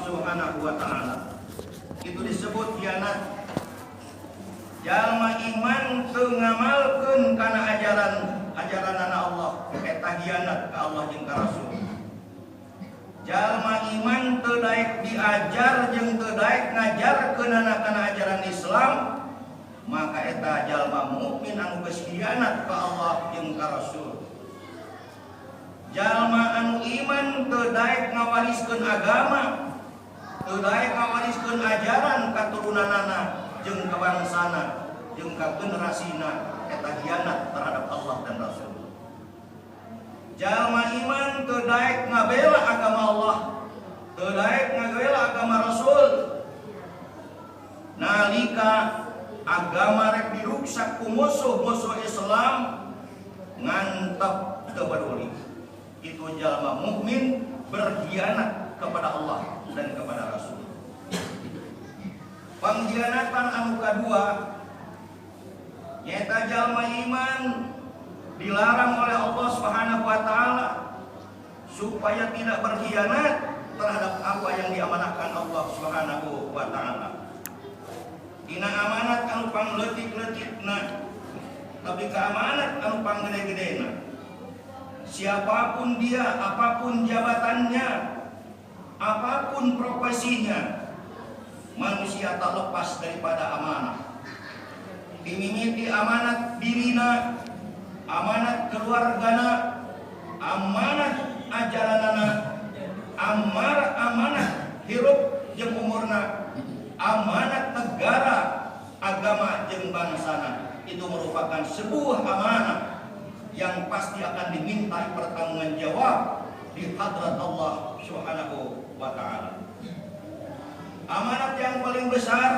Subhanahu wa taala. Itu disebut khianat. Jalma iman teu ngamalkeun kana ajaran ajaranana Allah, eta khianat ka Allah jeung ka Rasul. Jalma iman teu daek diajar jeung teu daek ngajarkeunana kana ajaran Islam, maka eta jalma mukmin anu geus khianat ka Allah jeung ka Rasul. Jalma anu iman teu daek ngawariskeun agama, teu daek ngawariskeun ajaran ka turunanana jeung ka bangsana jeung ka generasina, eta khianat terhadap Allah dan Rasul. Jalma iman teu daek ngabela agama Allah, teu daek ngabela agama Rasul nalika agama rek diruksak ku musuh-musuh Islam, ngantep teu peduli. Itu jalma mukmin berkhianat kepada Allah dan kepada Rasul. Pengkhianatan anu kadua nyaeta jalma iman dilarang oleh Allah Subhanahu wa taala supaya tidak berkhianat terhadap apa yang diamanahkan Allah Subhanahu wa taala. Dina amanat anu pangleutik-leutikna tapi ka amanat anu panggede-gedena. Siapapun dia, apapun jabatannya, apapun profesinya, manusia tak lepas daripada amanah. Dimimiti amanat dirina, amanat keluargana, amanat ajaranana, amanat hirup jeung umurna, amanat negara, agama jeung bangsana. Itu merupakan sebuah amanah yang pasti akan dimintai pertanggungan jawab di hadrat Allah Subhanahu wa taala. Amanat yang paling besar